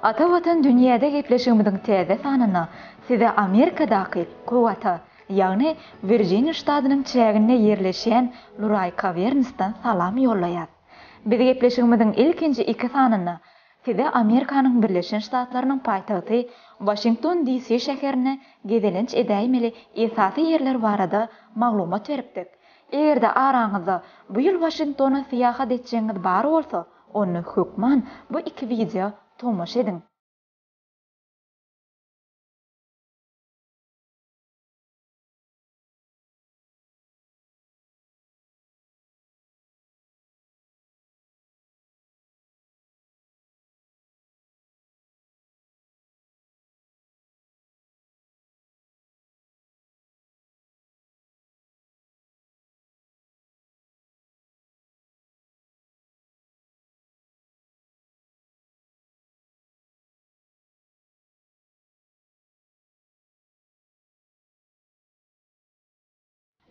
Ata Watan dünýäde gepleşigimiziň täze sanynda size Amerikadaky Kowata, ýagny Wirjiniýa ştadynyň çäginde ýerleşýän Luraý Kawernsdan salam ýollaýas. Biz gepleşigimiziň ilkinji iki sanynda size Amerikanyň Birleşen Ştatlarynyň paýtagty Waşington DC şäherine gezelenç edäýmeli esasy ýerler barada maglumat beripdik. Eger-de araňyzda bu ýyl Waşingtona syýahat etjegiňiz bar bolsa, Onda hökman bu iki wideo tomaşa ediň.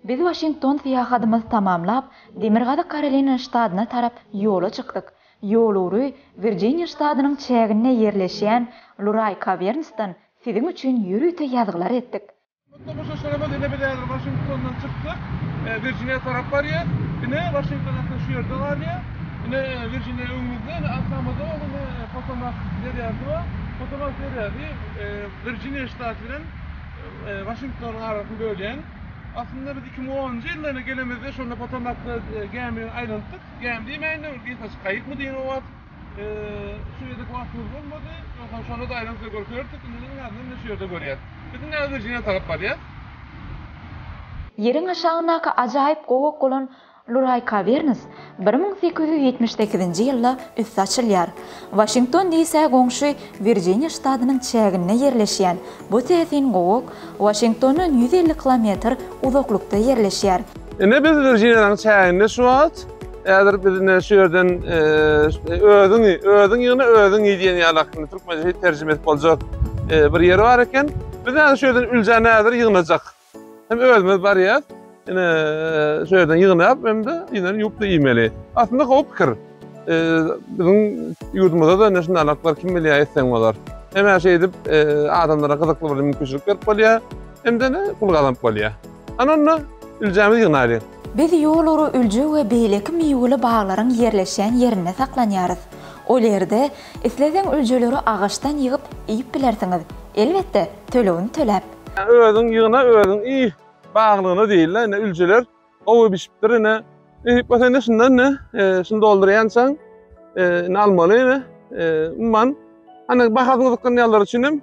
Biz Waşington syýahadymyzy tamamlap, Demirgazyk Karolina ştadyna tarap ýola çykdyk. Ýol ugry Wirjiniýa ştadynyň çäginde ýerleşýän Luraý Kawernsdan siziň üçin ýörite ýazgylar etdik. Tomaşaçylarymyz ine biz häzir Waşingtondan çykdyk. Wirjiniýa tarap barýas. Ine Waşington aslynda şu ýerde galýar. Ine Wirjiniýa öňümizde, ine arkamyzda bolsa ine Potomak derýasy bar. Potomak derýasy Wirjiniýa ştaty bilen Waşingtonyň arasyny bölýän. Aslynda biz 2010-njy ýylda ine gelemizde şonda Potomakda gämi bilen aýlanypdyk. Gämi diýmäýin-de bir gysgajyk gaýykmy diýen o wagt. Şu ýerde wagtymyz bolmady. Ýogsam şonda-da aýlanyp size görkezerdik. Indi iň azyndan ine şu ýerde görýäs. Biz indi häzir Wirjiniýa tarap barýas. Ýeriň aşagyndaky ajaýyp gowak bolan Luraý Kawerns 1878-nji ýylda üsti açylýar. Waşington DC-ä goňşy Wirjiniýa ştadynyň çäginde ýerleşýän bu täsin gowak Waşingtondan 150 kilometr uzaklykda ýerleşýär. Ine biz Wirjiniýanyň çäginde şu wagt. Häzir biz ine şu ýerden özüň özüň ýygna özüň iý diýen ýaly indi türkmençe terjime edip boljak bir ýeri bar eken. Biz häzir şu ýerden üljäni häzir ýygnajak. Hem özümiz barýas. Ine şu ýerden ýygnap hem-de ýygnap ýuwup-da iýmeli. Aslynda gowy pikir. Biziň ýurdumyzda-da ine şundaýlaklar kim bilýär etseň bolar. Hem-ä şeýdip adamlara gyzykly bir mümkinçilik berip bolýar, hem-de pul gazanyp bolýar. Ana onda üljämizi ýygnalyň. Biz ýol ugry ülje we beýleki miweli baglaryň ýerleşýän ýerinde saklanýarys. Ol ýerde isleseň üljeleri agaçdan ýygyp iýip bilersiňiz. Elbetde, tölegini töläp. Özüň ýygna, özüň iý baglygyna diýildi. Ine üljeler gowy bişipdir ine. Nesip bolsa ine şundan ine şuny doldurýançaň ine almaly ine. Umuman hani bahasyny gyzyklanýanlar üçin hem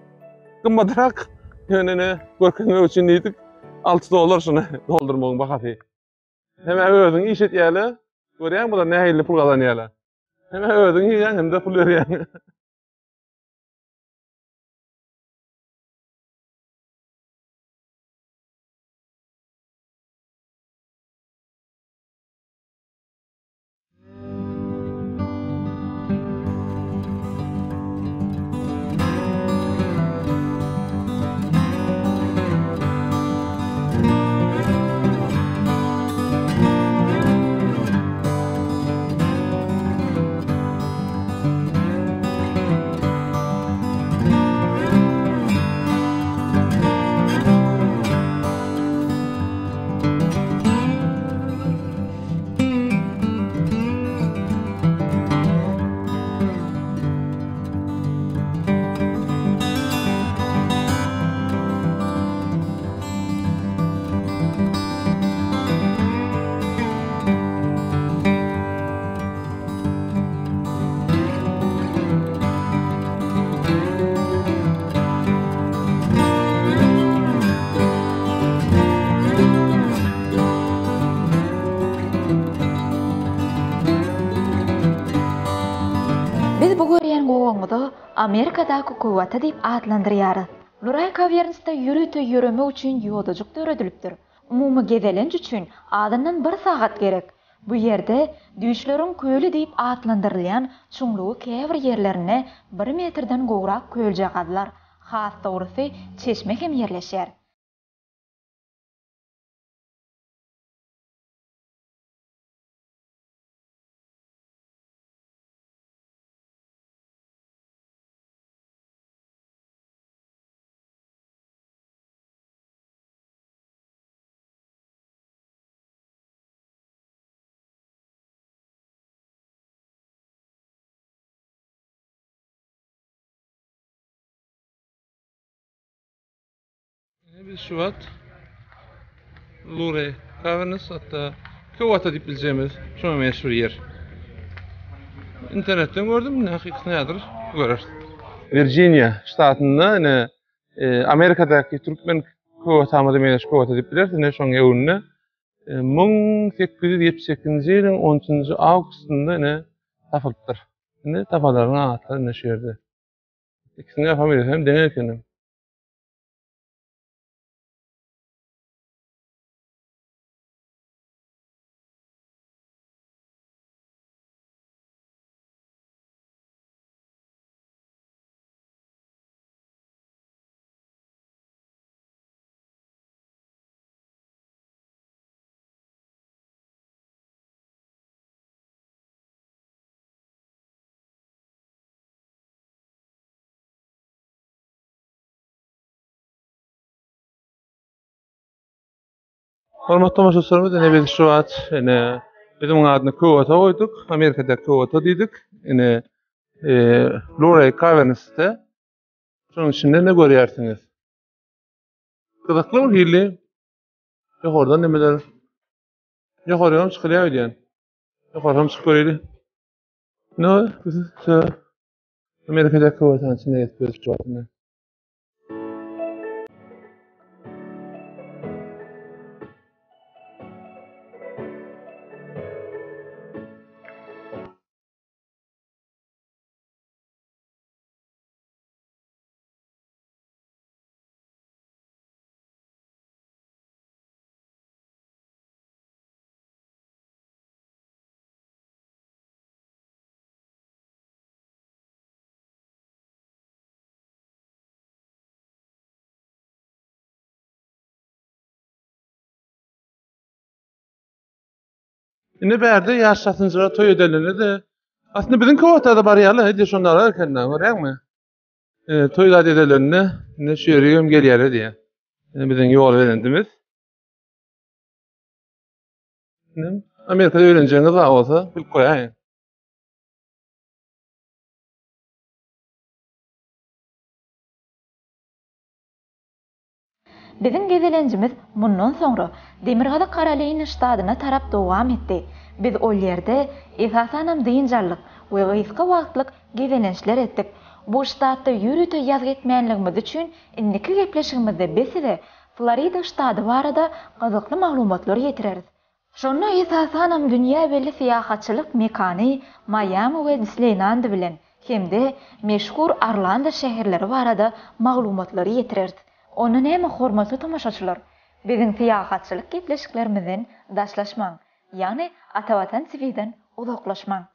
gymmatrak ýöne ine görkezmek üçin diýdik. 6 dollar şuny doldurmagyň bahasy. Hem özüň iş etýärler. Görýäň bular nähili pul gazanýarlar. Hem özüň iýýäň hem-de pul berýäň. Biz bu görýän gowagymyzy Amerikadaky Kowata diýip atlandyrýarys. Luraý Kawernsde ýörite ýöremek üçin ýodajyk döredilipdir. Umumy gezelenç üçin azyndan bir sagat gerek. Bu ýerde Düýşleriň köli diýip atlandyrylýan çuňlugy käbir ýerlerinde bir metrden gowrak köljagazlar, has dogrusy çeşme hem ýerleşýär. Ine biz şu wagt Luray Caverns hatda Köwata diýip biljegimiz şoňa meşhur ýer. Internetden gördüm, indi hakykaty nädir göreris. Wirjiniýa ştatynda ine e, Amerikadaky türkmen köwatamyza meňzeş köwata diýip bileris. Ine şoň öňünde 1878-nji ýylyň 13-nji awgustynda ine tapylypdyr. Indi tapalaryň atlary ine şu ýerde. Ikisiniň familiýasy hem deň ekeni. Hormatly tomaşaçylarymyz, ine biz şu wagt ine biz muň adyny Köwata goýduk. Amerikada Köwata diýdik. Ine e, Luray Caverns'te. Şonuň içinde ne görýärsiňiz? Gyzykly bir hili. Ýokardan nimeler? Ýokaryk hem çykylýar öýdýän. Ýokary hem çykyp göreýli. No, biz Amerikada Köwatanyň içinde gezip ýörüs şu wagt ine. Indi bärde ýaş çatynjylar toý edenlerinde-de, aslynda biziň kowatda-da barýarlar, hediye şonda alar ekenler, görýäňmi? E, toý zat edenlerinde, indi şu ýere hem gelýärler diýýär. Indi biziň ýol belendimiz. Indi Amerikada öýlenjegiňiz bar bolsa, bilip goýaýyň. Biziň gezelenjimiz mundan soňra Demirgazyk Karolina ştadyna tarap dowam etdi. Biz ol ýerde, esasanam dynç aldyk we gysga wagtlyk gezelençler etdik. Bu ştatda ýörite ýazgy etmänligimiz üçin indiki gepleşigimizde biz size Florida ştady barada gyzykly maglumatlary ýetireris. Şonda esasanam dünýä belli syýahatçylyk mekany Maýami we Disneýland bilen hem-de meşhur Orlando şäherleri barada maglumatlary ýetireris. Onda näme hormatly tomaşaçylar, biziň syýahatçylyk gepleşiklerimizden daşlaşmaň, ýagny Atavatan TV-den uzaklaşmaň.